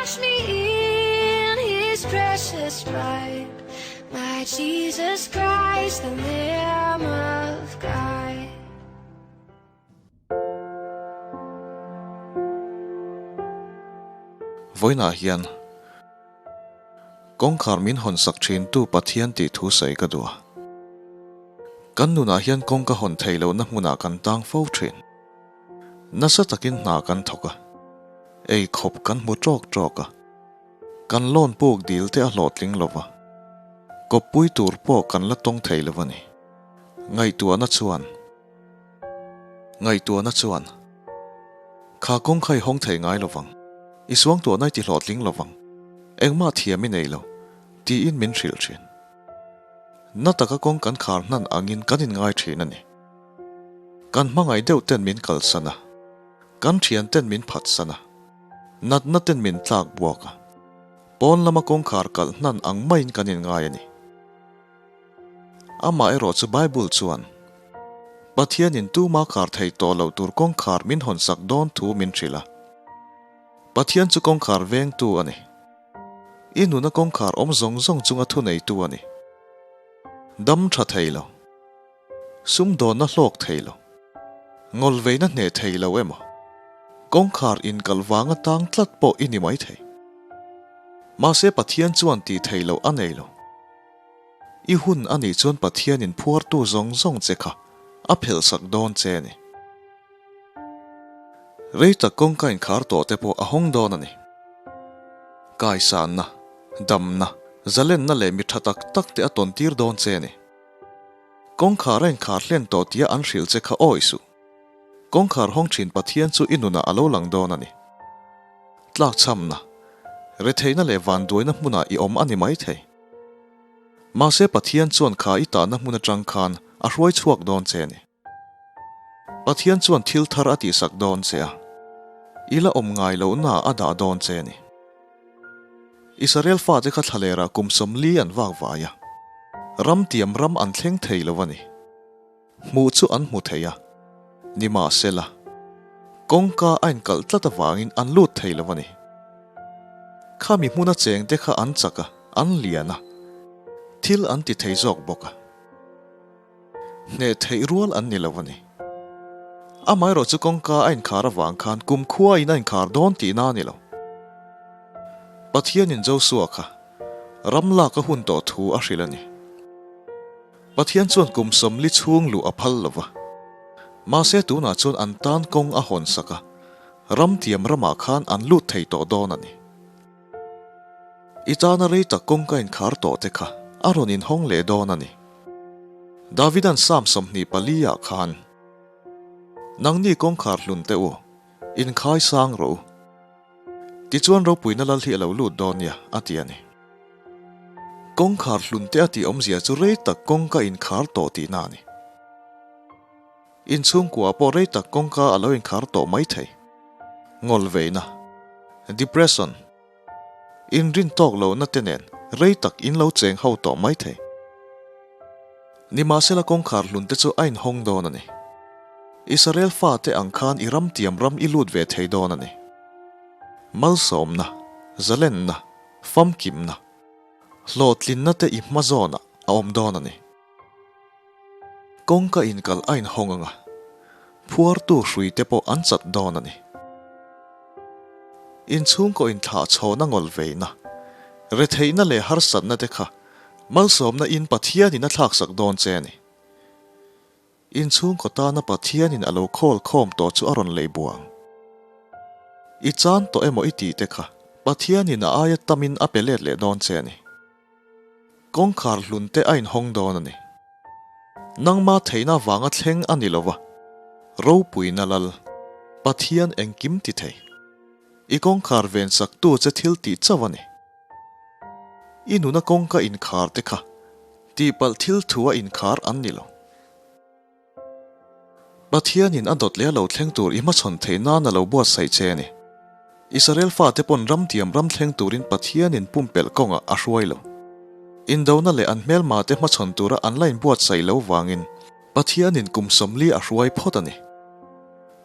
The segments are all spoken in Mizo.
Wash me in his precious blood, my Jesus Christ, the Lamb of God. Vawiinah hian kawngkhar min hawn sak thintu Pathian tih thu sawi ka duh a. Kan nunah hian kawng ka hawn theih lohna hmunah kan tang fo thin. Nasa takin hna kan thawk a, ei khawp kan hmu tawk tawk a, kan loan puk dil te a hlawhtling lo va, kawppui tur pawh kan la tawng thei lo a ni. Ngaihtuahna chuan Ngaihtuahna chuan Kha kawng kha i hawng thei ngai lo vang, i suangtuahna i ti hlawhtling lo vang, engmah thiam i nei lo, tiin min hrilh thin. Na taka kawng kan khar hnan angin kan inngai thin a ni. Kan hmangaih deuh ten min kalsan a, kan thian ten min phatsan a, natna ten min tlak buak a, pawn lama kawngkhar kalh hnan ang maiin kan inngai a ni. Amah erawh chu Bible chuan, Pathianin tuma khar thei tawh loh tur kawngkhar min hawnsak dawn thu min hrilh a. Pathian chu kawngkhar vengtu a ni. I nuna kawngkhar awm zawng zawng chunga thuneitu a ni. Dam tha thei lo. Sumdawnna hlawk thei lo. Ngawlveina hneh thei lo emaw? Kawngkhar inkalh vanga tang tlat pawh i ni mai thei. Mahse Pathian chuan tih thei loh a nei lo. I hun a nih chuan Pathianin phuartu zawng zawng che kha a phelhsak dawn che a ni. Rei tak kawngka inkhar tawh te pawh a hawng dawn a ni. Kaisanna, damna, zalenna leh mi tha tak tak te a tawntir dawn che a ni. Kawngkhar a inkhar hlen tawh tia an hrilh che kha awi suh. Kawngkhar hawng thin Pathian chu i nunah a lo lang dawn a ni. Tlakchhamna, retheihna leh vanduaina hmunah i awm a ni maithei. Mahse Pathian chuan kha i tahna hmun atang khan a hruai chhuak dawn che a ni. Pathian chuan thil thar a tihsak dawn che a, i la awm ngai lohna a dah dawn che a ni. Israel fate kha thlalerah kum 40 an vak vai a, ram tiam ram an thleng thei lo a ni. Hmuh chu an hmu thei a, nimahsela, kawngka a inkalh tlat avangin an lut thei lo a ni. Khami hmuna chengte kha an chak a, an lian a, thil an ti thei zawk bawk a. Hneh theih rual an ni lo a ni. Amaherawh chu kawngka a inkhar avang khan kumkhua in a inkhar dawn tihna a ni lo. Pathianin Josua kha ram lak a hun tawh thu a hrilh a ni. Pathian chuan kum 40 chhung luh a phal lo va. Mahse tunah chuan an tan kawng a hawn sak a, ram tiam ramah khan an lut thei tawh dawn a ni. I tana rei tak kawngka inkhar tawh te kha a rawn inhawng leh dawn a ni. Davida'n Psalm 24 ah khan, Nangni kawngkhar hlun teh u, inkhai sang rawh u. Tichuan ropuina lal hi a lo lut dawn nia, a ti a ni. Kawngkhar hlun te a tih awmzia chu rei tak kawngka inkhar tawh tihna a ni. Inchhungkua pawh rei tak kawngka a lo inkhar tawh mai thei. Ngawlveina, depression, inrin tawk lohna te nen rei tak in lo cheng ho tawh mai thei. Nimahsela kawngkhar hlun te chu a inhawng dawn a ni. Israel fate ang khan i ram tiam ram i lut ve thei dawn a ni. Malsawmna, zalenna, famkimna, hlawhtlinna te i hma zawnah a awm dawn a ni. Kawngka inkal a inhawng ang a, phuartu hrui te pawh an chat dawn a ni. Inchhungkaw inthlah chhawna ngawl veina, retheihna leh harsatna te kha malsawmna in Pathianin a thlaksak dawn che a ni. Inchhungkaw tana Pathianin a lo khawl khawm tawh chu a rawn lei buang. I chan tawh emaw i tih te kha Pathianin a aia tamin a pe let leh dawn che a ni. Kawngkhar hlun te a inhawng dawn a ni. Nangma theihna vanga thleng a ni lova, ropuina lal, Pathian engkim ti thei. I kawngkhar ven saktu che thil tih chauh a ni. I nuna kawngka inkhar te kha tihpalh thil thu a inkhar an ni lo. Pathianin a dawt leh a lo thleng tur i hmachhawn theih nan a lo buatsaih che a ni. Israel fate pawn ram tiam ram thleng turin Pathianin pumpelh kawngah a hruai lo. Indona leh an hmelmate hmachhawn tura an la inbuatsaih lo vangin Pathianin kum 40 a hruai phawt a ni.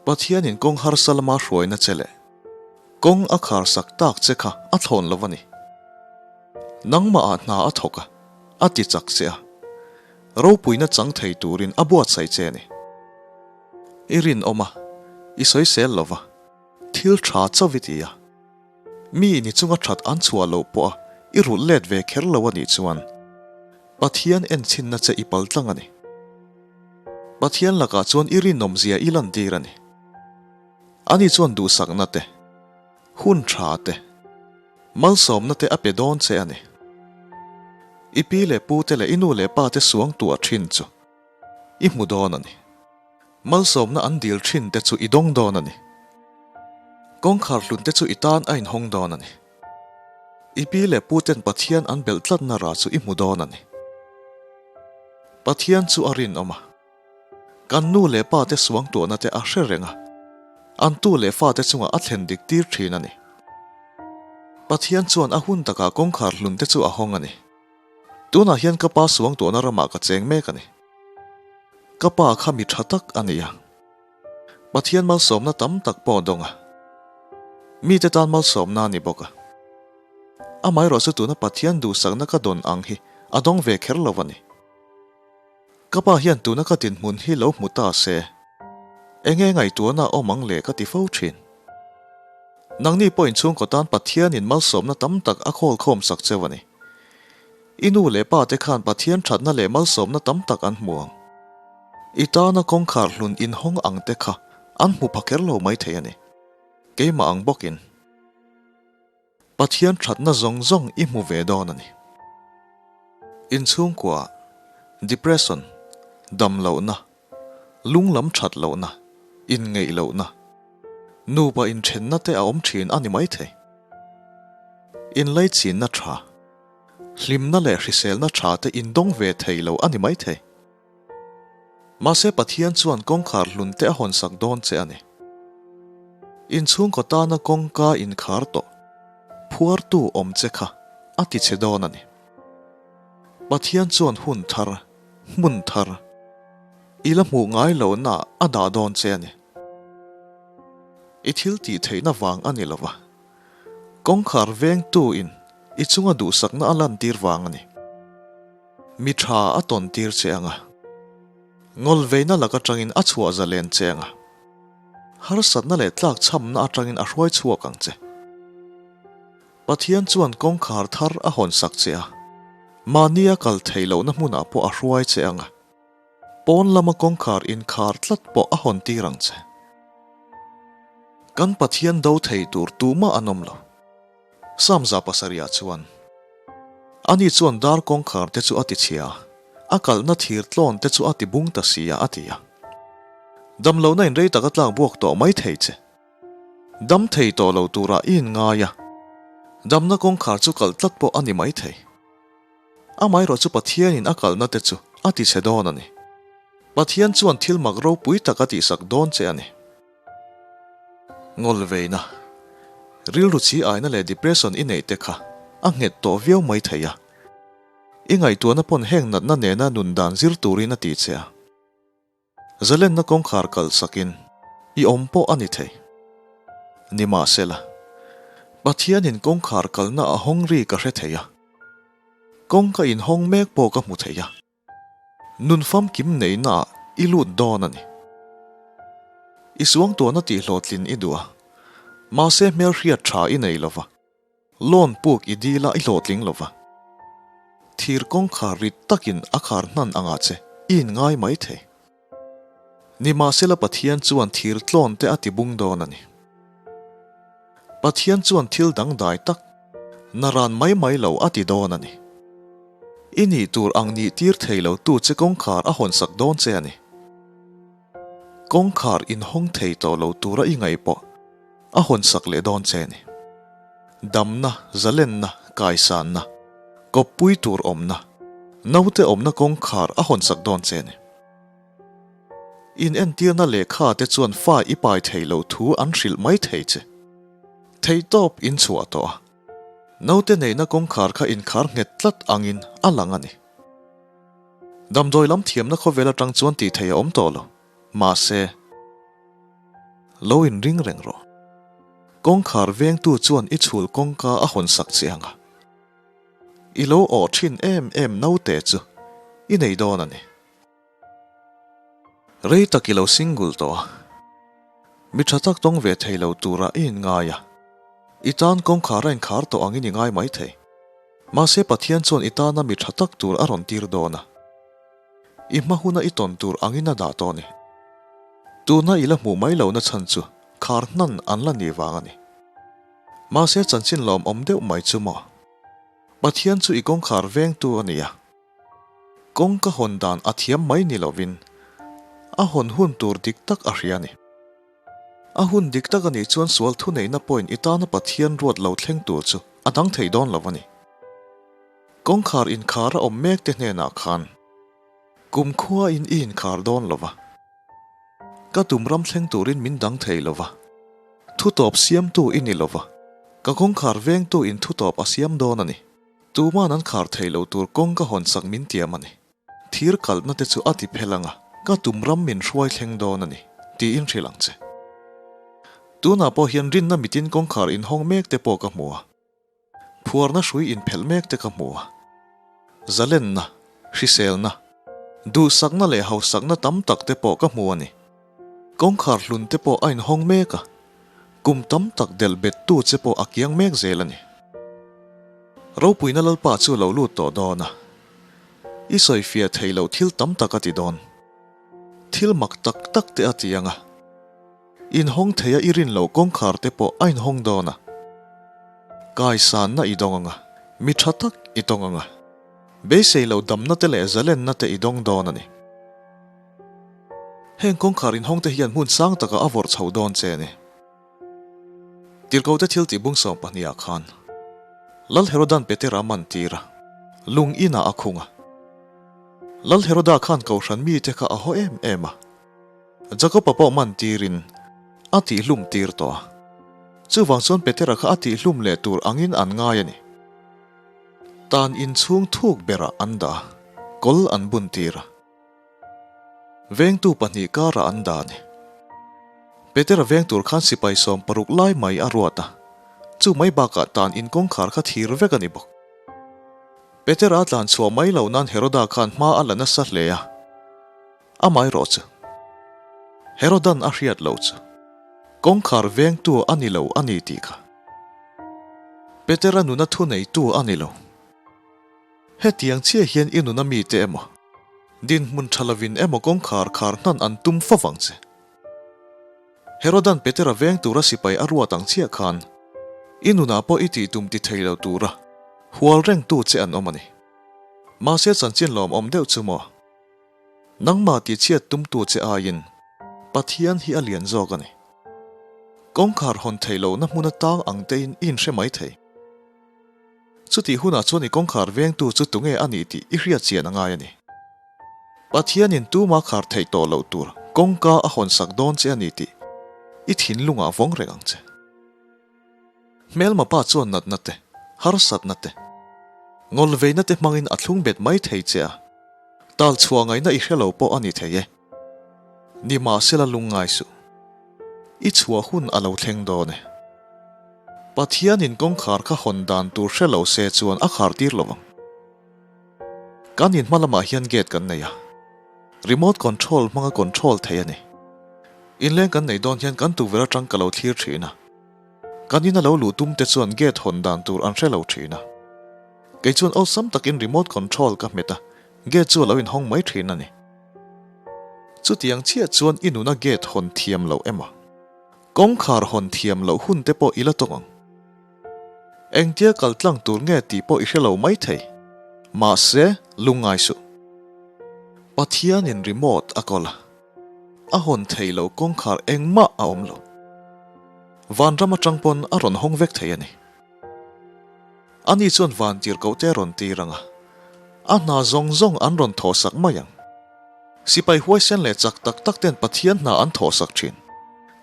Pathianin kawng harsa lama hruaina che leh. Kawng a khar sak tak che kha a thlawn lo a ni. Nangmah ah hna a thawk a, a ti chak che a. Ropuina chang thei turin a buatsaih che a ni. I rinawm a, i sawisel lo va, thil tha chauh i ti a. Mi ni chunga that an chhuah loh pawh a i rulh let ve kher lo a nih chuan Pathian enchhinna che i pal tlang a ni. Pathian lakah chuan i rinawmzia i lantir a ni. Ani chuan duhsakna te, hun tha te, malsawmna te a pe dawn che a ni. I pi leh pu te leh i nu leh pa te suang tuah thin chu i hmu dawn a ni. Malsawmna an dil thin te chu i dawng dawn a ni. Kawngkhar hlun te chu i tan a inhawng dawn a ni. I pi leh pu ten Pathian an belh tlatna rah chu i hmu dawn a ni. Pathian chu a rinawm a. Kan nu leh pa te suangtuahna te a hre reng a, an tu leh fate chungah a thlen dik tir thin a ni. Pathian chuan a hun takah kawngkhar hlun te chu a hawng a ni. Tunah hian ka pa suangtuahna ramah ka cheng mek a ni. Ka pa kha mi tha tak a ni a, Pathian malsawmna tam tak pawh a dawng a, mite tan malsawmna a ni bawk a. Amaherawhchu tuna Pathian duhsakna ka dawn ang hi a dawng ve kher lo a ni. Ka pa hian tuna ka dinhmun hi lo hmu ta se, enge ngaihtuahna a awm ang le ka ti fo thin. Nangni pawh inchhungkaw tan Pathianin malsawmna tam tak a khawl khawm sak cheu a ni. I nu leh pa te khan Pathian thatna leh malsawmna tam tak an hmu ang. I tana kawngkhar hlun inhawng ang te kha an hmu pha kher lo maithei a ni. Keimah ang bawkin. Pathian thatna zawng zawng i hmu ve dawn a ni. Inchhungkua, depression, dam lohna, lunglam that lohna, inngeih lohna, nupa inthenna te a awm thin a ni maithei. Inlaichinna tha, hlimna leh hriselna tha te indawng ve thei lo a ni maithei. Mahse Pathian chuan kawngkhar hlun te a hawn sak dawn che a ni. Inchhungkaw tana kawngka inkhar tawh phuartu awm che kha a ti che dawn a ni. Pathian chuan hun thar, hmun thar, i la hmuh ngai lohna a dah dawn che a ni. I thil tih theihna vang a ni lo va, kawngkhar vengtu in i chunga duhsakna a lantir vang a ni. Mi tha a tawn tir che ang a, ngawlveina lak atangin a chhuah zalen che ang a, harsatna leh tlakchhamna atangin a hruai chhuak ang che. Pathian chuan kawngkhar thar a hawn sak che a, mahnia kal theih lohna hmunah pawh a hruai che ang a, pawn lama kawngkhar inkhar tlat pawh a hawn tir ang che. Kan Pathian do thei tur tumah an awm lo. Samza pasarihah chuan, Ani chuan dar kawngkhar te chu a ti chhia a, a kalhna thir tlawn te chu a ti bung ta si a, a ti a. Damlohna in rei tak a tlak buak tawh mai thei che. Dam thei tawh lo turah i inngai a, damna kawngkhar chu kalh tlat pawh a ni mai thei. Amaherawh chu Pathianin a kalhna te chu a ti chhe dawn a ni. Pathian chuan thil mak ropui tak a tihsak dawn che a ni. Ngawlveina, rilru chi aina leh depression i neih te kha a nghet tawh viau mai thei a. I ngaihtuahna pawn heng natna nena nun dan zir turin a ti che a. Zalenna kawngkhar kalh sakin i awm pawh a ni thei. Nimahsela, Pathianin kawngkhar kalhna a hawng ri ka hre thei a. Kawngka inhawng mek pawh ka hmu thei a. Nun famkim neihnaah i lut dawn a ni. I suangtuahna tihhlawhtlin i duh a, mahse hmelhriat tha i nei lo va, loan puk i dil a i hlawhtling lo va. Thir kawngkhar rit takin a khar hnan angah che i inngai mai thei. Nimahsela Pathian chuan thir tlawn te a ti bung dawn a ni. Pathian chuan thil dangdai tak, naran mai mai lo a ti dawn a ni. I nih tur ang nih tir thei lo tu che kawngkhar a hawn sak dawn che a ni. Kawngkhar inhawng thei tawh lo tura i ngaih pawh a hawn sak leh dawn che a ni. Damna, zalenna, kaisanna, kawppui tur awmna, naute awmna kawngkhar a hawn sak dawn che a ni. Inentirna lehkha te chuan fa i pai thei lo thu an hrilh mai thei che. Theihtawp in chhuah tawh a. Naute neihna kawngkhar kha inkhar nghet tlat angin a lang a ni. Damdawi lam thiamna khawvel atang chuan tih theih a awm tawh lo. Mahse, lo inring reng rawh. Kawngkhar vengtu chuan i chhul kawngka a hawn sak che ang a. I lo awh thin em em naute chu i nei dawn a ni. Rei tak i lo single tawh a, mi tha tak tawng ve thei lo turah i inngai a, i tan kawngkhar a inkhar tawh angin i ngai mai thei. Mahse Pathian chuan i tana mi tha tak tur a rawn tir dawn a, i hma huna i tawn tur angin a dah tawh a ni. Tuna i la hmuh mai lohna chhan chu khar hnan an la nih vang a ni. Mahse chanchin lawmawm deuh mai chu maw? Pathian chu i kawngkhar vengtu a ni a. Kawngka hawn dan a thiam mai ni lovin a hawn hun tur dik tak a hria a ni. A hun dik tak a nih chuan sual thuneihna pawhin i tana Pathian ruat lo thleng tur chu a dang thei dawn lo a ni. Kawngkhar inkhar a awm mek te hnenah khan kumkhuain i inkhar dawn lo va, ka tum ram thleng turin min dang thei lo va, thutawp siamtu i ni lo va, ka kawngkhar vengtu in thutawp a siam dawn a ni. Tuman an khar thei lo tur kawng ka hawn sak min tiam a ni. Thir kalhna te chu a ti phel ang a, ka tum ram min hruai thleng dawn a ni, tiin hrilh ang che. Tunah pawh hian rinna mitin kawngkhar inhawng mek te pawh ka hmu a, phuarna hrui inphelh mek te ka hmu a. Zalenna, hriselna, duhsakna leh hausakna tam tak te pawh ka hmu a ni. Kawngkhar hlun te pawh a inhawng mek a, kum tam tak delh bet tu che pawh a kiang mek zel a ni. Ropuina Lalpa chu lo lut tawh dawn a, i sawifiah theih loh thil tam tak a ti dawn. Thil mak tak tak te a ti ang a, inhawng theia i rin loh kawngkhar te pawh a inhawng dawn a. Kaisanna i dawng ang a, mi tha tak i tawng ang a, beisei loh damna te leh zalenna te i dawng dawn a ni. Heng kawngkhar inhawng te hian hmun sang takah a vawrh chho dawn che a ni. Tirhkohte thil tih bung 12 ah khan Lal Herodan Petera a man tir a, lung inah a khung a. Lal Heroda khan kohhran mite kha a haw em em a, Jakoba pawh man tirin a tihhlum tir tawh a. Chuvang chuan Petera kha a tihhlum leh tur angin an ngai a ni. Tan inchhung thuk berah an dah a, kawl an bun tir a. Vengtu pahnih karah an dah a ni. Petera veng tur khan sipai 60 lai mai a ruat a, chu mai bakah tan in kawngkhar kha thir vek a ni bawk. Petera a tlan chhuah mai loh nan Heroda khan hma a la nasa hle a, amaherawh chu Herodan a hriat loh chu kawngkhar vengtu a ni lo a ni tih kha Petera nuna thuneitu a ni lo. Hetiang chiah hian i nuna mite emaw, dinhmun tha lovin emaw kawngkhar khar hnan an tum fo vang che. Herodan Petera veng tura sipai a ruat ang chiah khan i nunah pawh i tih tum ti thei lo tura hual rengtu che an awm a ni. Mahse chanchin lawmawm deuh chu maw? Nangmah tihchhiat tumtu che aiin Pathian hi a lian zawk a ni. Kawngkhar hawn theih lohna hmun atang ang tein i inhre mai thei. Chutih hunah chuan i kawngkhar vengtu chu tunge a nih tih i hriat chian a ngai a ni. Pathianin tuma khar theih tawh loh tur kawngka a hawn sak dawn che a ni tih i thinlungah vawng reng ang che. Hmelma pa chuan natna te, harsatna te, ngawlveina te hmangin a thlung bet mai thei che a, tal chhuah ngaihna i hre lo pawh a ni thei e. Nimahsela lungngai suh. I chhuah hun a lo thleng dawn e. Pathianin kawngkhar kha hawn dan tur hre lo se chuan a khar tir lo vang. Kan in hma lamah hian gate kan nei a, remote control hmanga control thei a ni. Inleng kan nei dawn hian kan tukverh atang ka lo thlir thin a, kan in a lo luh tum te chuan gate hawn dan tur an hre lo thin a. Kei chuan awlsam takin remote control ka hmet a, gate chu a lo inhawng mai thin a ni. Chutiang chiah chuan i nuna gate hawn thiam loh emaw? Kawngkhar hawn thiam loh hun te pawh i la tawng ang. Engtia kal tlang tur nge tih pawh i hre lo mai thei. Mahse, lungngai suh. Pathianin remote a kawl a, a hawn thei lo kawngkhar engmah a awm lo. Vanram atang pawn a rawn hawng vek thei a ni. Ani chuan van tirhkoh te a rawn tir ang a, a hna zawng zawng an rawn thawhsak mai ang. Sipai huaisen leh chak tak tak ten Pathian hna an thawhsak thin.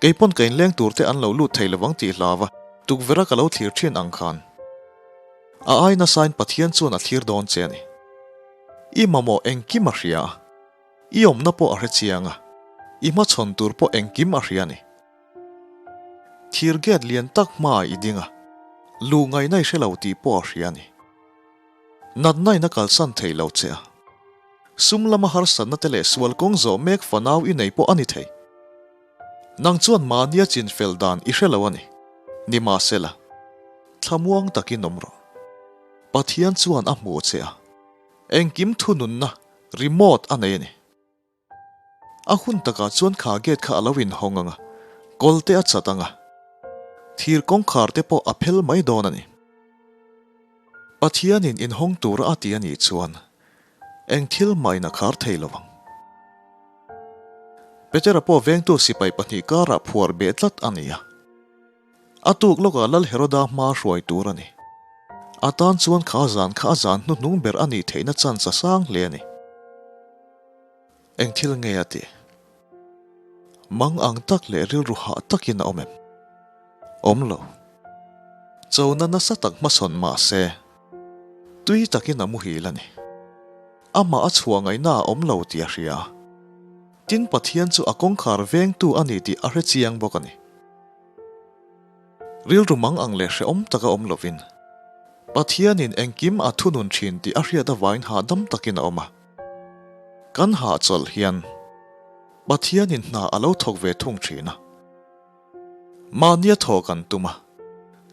Kei pawn ka inleng tur te an lo lut thei lovang tih hlava tukverh a ka lo thlir thin ang khan. A ai nasain Pathian chuan a thlir dawn che a ni. I mamawh engkim a hria a, i awmna pawh a hre chiang a, i hmachhawn tur pawh engkim a hria a ni. Thir gate lian tak hmaah i ding a, luh ngaihna i hre lo tih pawh a hria a ni. Natna in a kalsan thei lo che a. Sum lama harsatna te leh sual kawng zawh mek fanau i nei pawh a ni thei. Nang chuan mahnia chin fel dan i hre lo a ni. Nimahsela, thlamuang takin awm rawh. Pathian chuan a hmuh che a, engkim thununna remote a nei a ni. A hun takah chuan kha gate kha a lo inhawng ang a, kawl te a chat ang a, thir kawngkhar te pawh a phel mai dawn a ni. Pathianin inhawng tura a ti a nih chuan eng thil mahin a khar thei lo ang. Petera pawh vengtu sipai pahnih karah phuar beh tlat a ni a. A tuk lawkah Lal Heroda hma hruai tur a ni. A tan chuan kha zan kha a zan hnuhnung ber a nih theihna chance a sang hle a ni. Eng thil nge a tih? Mang ang tak leh rilru hah takin a awm em? Awm lo. Chona nasa tak hmasawn mah se, tui takin a muhil a ni. Amah a chhuah ngaihna a awm lo tih a hria a. Tin Pathian chu a kawngkhar vengtu a ni tih a hre chiang bawk a ni. Rilru mang ang leh hrehawm taka awm lovin, Pathianin engkim a thunun thin tih a hriat avain hahdam takin a awm a. Kan hahchawlh hian Pathianin hna a lo thawk ve thung thin a. Mahnia thaw kan tum a,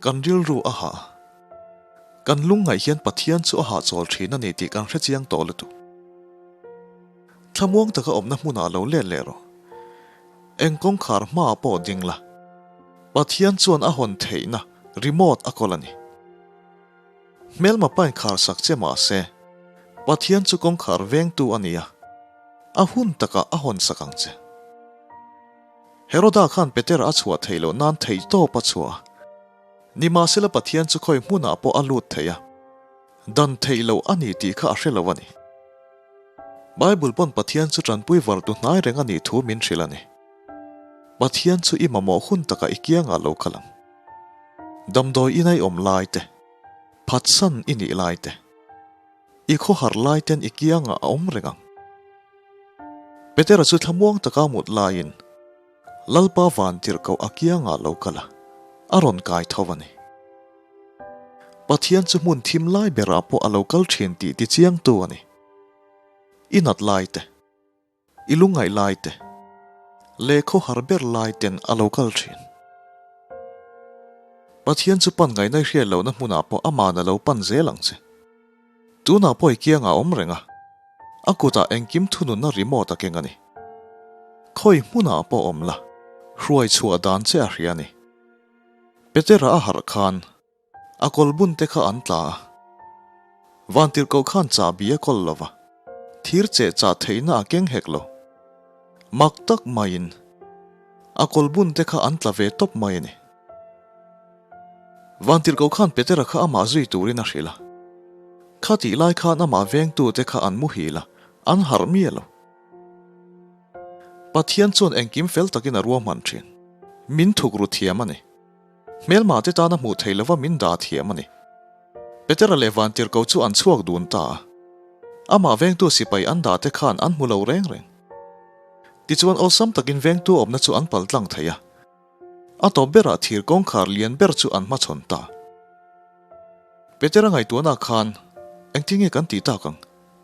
kan rilru a hah a. Kan lungngaih hian Pathian chu a hahchawl thin a ni tih kan hrechiang tawh lutuk. Thlamuang taka awmna hmunah lo let leh rawh. Eng kawngkhar hmaah pawh ding la, Pathian chuan a hawn theihna remote a kawl a ni. Hmelma pain khar sak che mah se, Pathian chu kawngkhar vengtu a ni a, a hun takah a hawn sak ang che. Heroda khan Petera a chhuah theih loh nan theihtawp a chhuah a, nimahsela Pathian chu khawi hmunah pawh a lut thei a, dan theih loh a ni tih kha a hre lo a ni. Bible pawn Pathian chu tanpui var tu hnai reng a nih thu min hrilh a ni. Pathian chu i mamawh hun takah i kiangah lo kal ang. Damdawi in a i awm lai te, phatsan i nih lai te, i khawhar lai ten i kiangah a awm reng ang. Petera chu thlamuang taka mut laiin Lalpa vantirhkoh a kiangah lo kal a, a rawn kai tho a ni. Pathian chu hmun thim lai berah pawh a lo kal thin tih tichiangtu a ni. I nat lai te, i lungngaih lai te, leh khawhar ber lai ten a lo kal thin. Pathian chu pan ngaihna i hriat lohna hmunah pawh aman a lo pan zel ang che. Tunah pawh i kiangah a awm reng a, a kutah engkim thununna remote a keng a ni. Khawi hmunah pawh awm la, hruai chhuah dan che a hria a ni. Petera a harh khan a kawl bun te kha an tla a, vantirhkoh khan chahbi a kawl lo va, thir cheh chah theihna a keng hek lo. Mak tak maiin a kawl bun te kha an tla ve tawp mai a ni. Vantirhkoh khan Petera kha amah zui turin a hrilh a. Kha tih lai khan amah vengtute kha an muhil a, an harh miah lo. Pathian chuan engkim fel takin a ruahman thin. Min thuk ru thiam a ni. Hmelma te tana hmuh theih lova min dah thiam a ni. Petera leh Vantirhkoh chu an chhuak dun ta a. Amah vengtu sipai an dah te khan an hmu lo reng reng. Tichuan awlsam takin vengtu awmna chu an pal tlang thei a. A tawp berah thir kawngkhar lian ber chu an hmachhawn ta. Petera ngaihtuahna khan, Engtinge kan tih tak ang?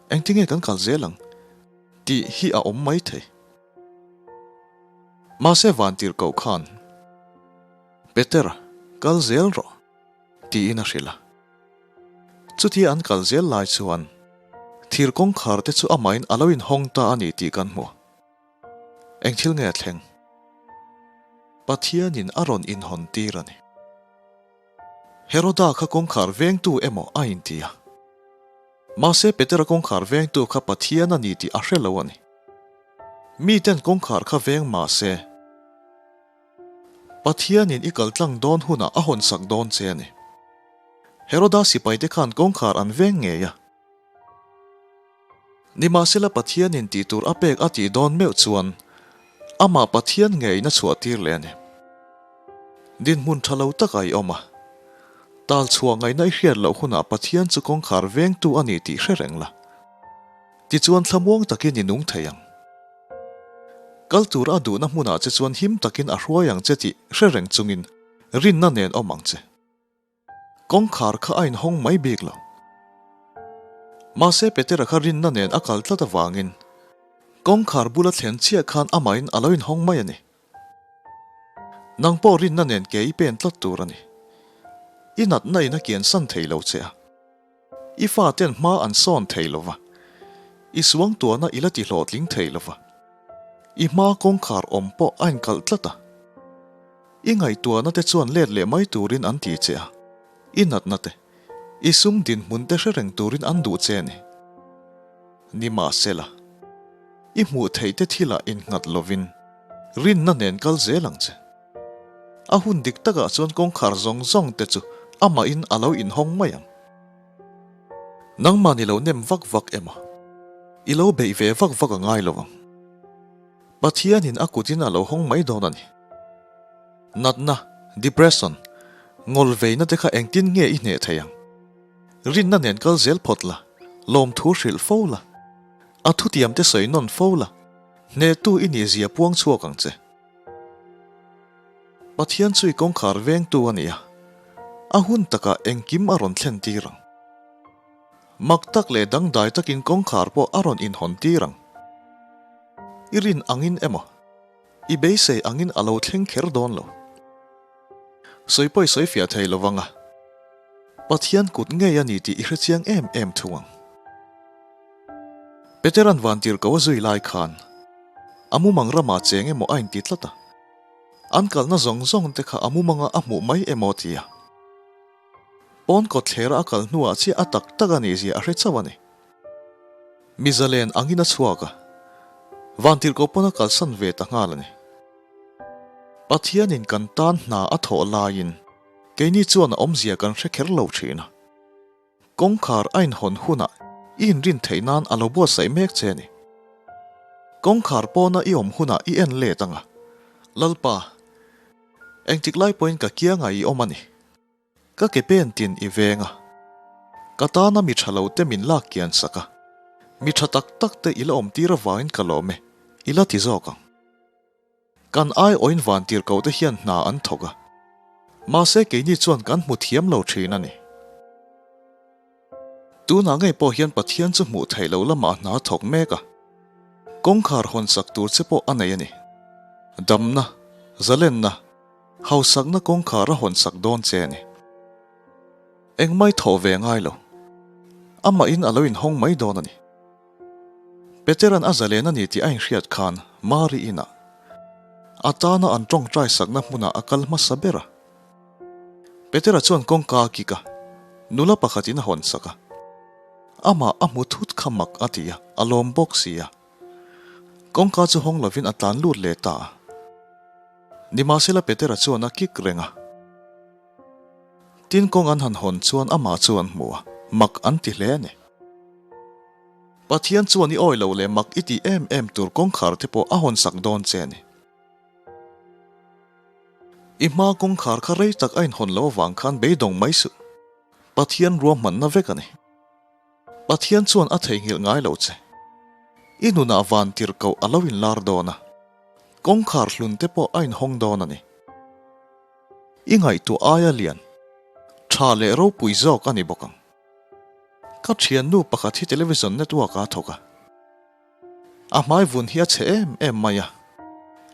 Engtinge kan kal zel ang? Tih hi a awm mai thei. Mahse vantirhkoh khan, Peter, kal zel rawh, tiin a hrilh a. Chutia an kal zel lai chuan thir kawngkhar te chu amahin a lo inhawng ta a ni tih kan hmu. Eng thil nge a thleng? Pathianin a rawn inhawn tir a ni. Heroda kha kawngkhar vengtu emaw a inti a. Mahse Petera kawngkhar vengtu kha Pathian a ni tih a hre lo a ni. Miten kawngkhar kha veng mahse, Pathianin i kal tlang dawn hunah a hawn sak dawn che a ni. Heroda sipaite khan kawngkhar an veng ngei a. Nimahsela Pathianin tih tur a pek a tih dawn meuh chuan amah Pathian ngeiin a chhuah tir leh a ni. Dinhmun tha lo takah i awm a, tal chhuah ngaihna i hriat loh hunah Pathian chu kawngkhar vengtu a ni tih hre reng la. Tichuan thlamuang takin i nung thei ang. Kal tur a duhna hmunah che chuan him takin a hruai ang che tih hre reng chungin. Rinna nen awm ang che. Kawngkhar kha a inhawng mai bik lo. Mahse Petera kha rinna nen a kal tlat avangin kawngkhar bula thlen chiah khan amahin a lo inhawng mai a ni. Nang pawh rinna nen ke i pen tlat tur a ni. I natna in a kiansan thei lo che a. I faten hma an sawn thei lo va, i suangtuahna i la ti hlawhtling thei lo va, i hma kawngkhar awm pawh a inkalh tlat a. I ngaihtuahna te chuan let leh mai turin an ti che a, i natna te, i sum dinhmun te hre reng turin an duh che a ni. Nimahsela, i hmuh theih te thilah innghat lovin rinna nen kal zel ang che. A hun dik takah chuan kawngkhar zawng zawng te chu amahin a lo inhawng mai ang. Nangmah ni lo nem vak vak emaw, i lo beih ve vak vak a ngai lo ang. Pathianin a kutin a lo hawng mai dawn a ni. Natna, depression, ngawl veina te kha engtin nge i hneh thei ang? Rinna nen kal zel phawt la, lawmthu hrilh fo la, a thutiam te sawi nawn fo la, hnehtu i nih zia puang chhuak ang che. Pathian chu i kawngkhar vengtu a ni a, a hun takah engkim a rawn thlen tir ang. Mak tak leh dangdai takin kawngkhar pawh a rawn inhawn tir ang. I rin angin emaw, i beisei angin a lo thleng kher dawn lo. Sawi pawh i sawi fiah thei lo vang a, Pathian kut ngei a ni tih i hrechiang em em thung ang. Petera'n vantirhko a zui lai khan, A mumang ramah cheng emaw a inti tlat a, an kalna zawng zawng te kha a mumanga a hmuh mai emaw ti a. Pawn kawtthlera a kal hnuah chiah a tak tak a nih zia a hre chauh a ni. Mi zalen angin a chhuak a, vantirhkoh pawn a kalsan ve ta nghal a ni. Pathianin kan tan hna a thawh laiin keini chuan a awmzia kan hre kher lo thin a. Kawngkhar a inhawn hunah i inrin theih nan a lo buatsaih mek che a ni. Kawngkhar pawna i awm hunah i en let ang a, Lalpa, engtik lai pawhin ka kiangah i awm a ni. Ka ke pen tin i veng a, ka tana mi tha lo te min lak kian sak a, mi tha tak tak te i la awm tir avangin ka lawm e, i la ti zawk ang. Kan aiawin vantirhkoh te hian hna an thawk a, mahse keini chuan kan hmu thiam lo thin a ni. Tunah ngei pawh hian Pathian chu hmuh theih loh lamah hna a thawk mek a, kawngkhar hawn sak tur che pawh a nei a ni. Damna, zalenna, hausakna kawngkhar a hawn sak dawn che a ni. Engmai thawh ve ngai lo. Amahin a lo inhawng mai dawn a ni. Petera'n a zalen a ni tih a inhriat khan Mari inah a tana an tawngtai sakna hmunah a kal hmasa ber a. Petera chuan kawngka a kik a, nula pakhatin a hawn sak a. Amah a hmu thut kha mak a ti a, a lawm bawk si a. Kawngka chu hawng lovin a tlan lut leh ta a. Nimahsela Petera chuan a kik reng a. Tin kawng an han hawn chuan amah chu an hmu a, mak an ti hle a ni. Pathian chuan i awi lo leh mak i tih em em tur kawngkhar te pawh a hawn sak dawn che a ni. I hma kawngkhar kha rei tak a inhawn lo avang khan beidawng mai suh. Pathian ruahmanna vek a ni. Pathian chuan a theihnghilh ngai lo che. I nunah van tirhkoh a lo inlar dawn a, kawngkhar hlun te pawh a inhawng dawn a ni. I ngaihtuah aia lian, tha leh ropui zawk a ni bawk ang. Ka thiannu pakhat hi television network ah a thawk a. A hmai vun hi a chhe em em mai a,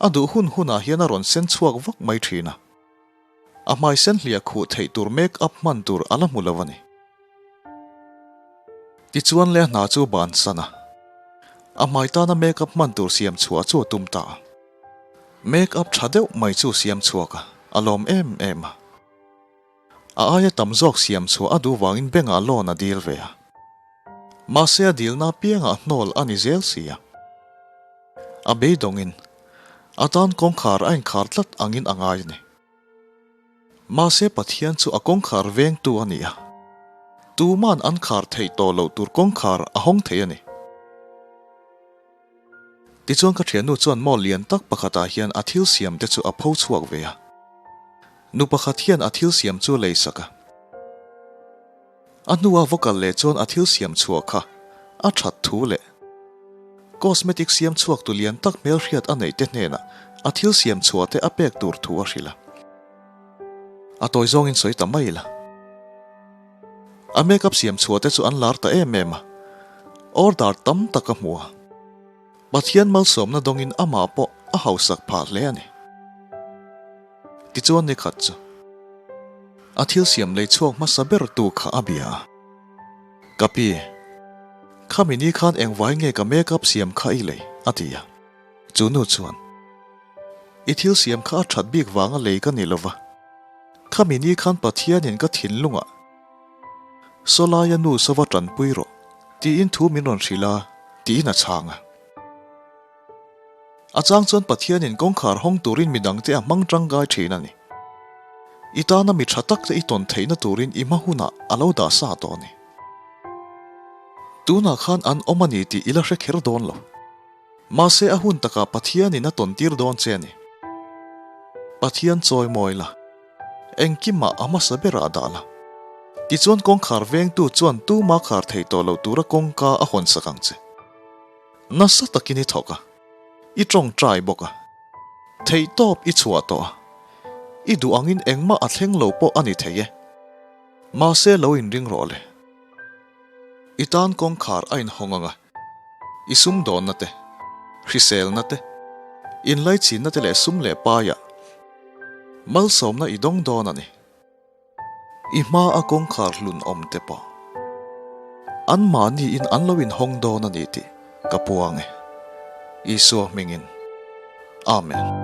a duh hun hunah hian a rawn sen chhuak vak mai thin a. A hmai sen hliah khuh theih tur make up hman tur a la hmu lo a ni. Tichuan le a hna chu bansan a, a hmai tana make up hman tur siam chhuah chu a tum ta a. Make up tha deuh mai chu siam chhuak a, a lawm em em a. A aia tam zawk siam chhuah a duh vangin bank-ah loan a dil ve a. Mahse a dilna apiangah hnawl a ni zel si a. A beidawngin a tan kawngkhar a inkhar tlat angin a ngai a ni. Mahse Pathian chu a kawngkhar vengtu a ni a, tuman an khar theih tawh loh tur kawngkhar a hawng thei a ni. Tichuan ka thiannu chuan mall lian tak pakhatah hian a thil siam te chu a pho chhuak ve a. Nu pakhat hian a thil siam chu lei sak a. A hnua va kal leh chuan a thil siam chhuah kha a that thu leh cosmetic siam chhuak tu lian tak hmelhriat a neih te hnenah a thil siam chhuah te a pek tur thu a hrilh a. A tawi zawngin sawi ta mai la. A makeup siam chhuah te chu an lar ta em em a, order tam tak a hmu a. Pathian malsawmna dawngin amah pawh a hausak phah hle a ni. Tichuan ni khat chu a thil siam lei chhuak hmasa ber tu kha a bia a, Ka pi, khami ni khan engvai nge ka makeup siam kha i lei? a ti a. Chu nu chuan, I thil siam kha a that bik vanga lei ka ni lova, khami ni khan Pathianin ka thinlungah Sawlaia nu sava tanpui rawh tiin thu min rawn hrilh a, tiin a chhang a. A chang chuan Pathianin kawngkhar hawng turin midangte a hmang tangkai thin a ni. I tana mi tha tak te i tawn theihna turin i hma hunah a lo dah sa tawh a ni. Tunah khan an awm a ni tih i la hre kher dawn lo. Mahse a hun takah Pathianin a tawn tir dawn che a ni. Pathian chawi mawi la, engkimah a hmasa berah dah la. Tichuan kawngkhar vengtu chuan tuma khar thei tawh loh tura kawngka a hawn sak ang che. Nasa takin i thawk a, i tawngtai bawk a, theihtawp i chhuah tawh a, i duh angin engmah a thleng lo pawh a ni thei e. Mahse lo inring rawh le. I tan kawngkhar a inhawng ang a, i sumdawnna te, hriselna te, inlaichinna te leh sum leh paiah malsawmna i dawng dawn a ni. I hma a kawngkhar hlun awm te pawh anmahni in an lo inhawng dawn a ni tih ka puang e. Isua hmingin. Amen.